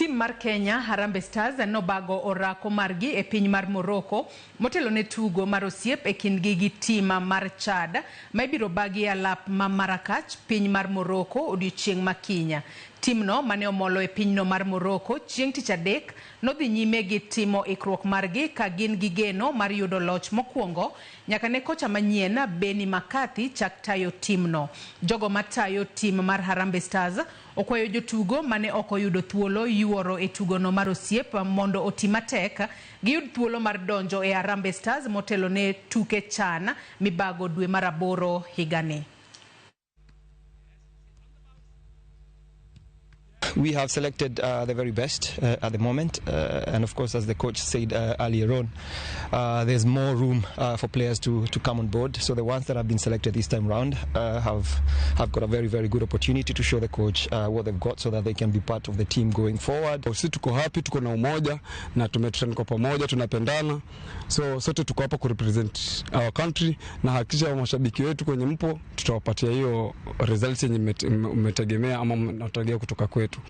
Tim mar Kenya Harambee Stars nobago orako margi e piny mar Morocco motelo ne tugo mar osiep e kindgi gi tim mar Chad ma ibiro bagi e alap ma Marrakech piny mar Morocco odiochieng' ma kiny. Timno mane omolo e pinyno mar Morocco chieng' tich adek nodhi nyime gi timo ikruok margi ka gin gi geno mar yudo loch mokwongo nyaka ne kocha manyien Benni McCarthy chak tayo timno. Jogo matayo tim mar Harambee Stars okwayo jotugo mane ok oyudo thuolo yuoro e tugono mar osiep mondo oti matek giyud thuolo mar donjo e Harambee Stars motelo ne tuke CHAN mibago dwe mar aboro higani. We have selected the very best at the moment, and of course, as the coach said earlier on, there's more room for players to come on board. So the ones that have been selected this time round have got a very, very good opportunity to show the coach what they've got so that they can be part of the team going forward. Sisi tuko happy, tuko na umoja na tumetrain kwa pamoja, tunapendana, so sote tuko hapa kurepresent our country na hakikisha mashabiki wetu kwenye mpo tutawapatia hiyo results yenye mmetegemea ama mnatarajia kutoka kwetu.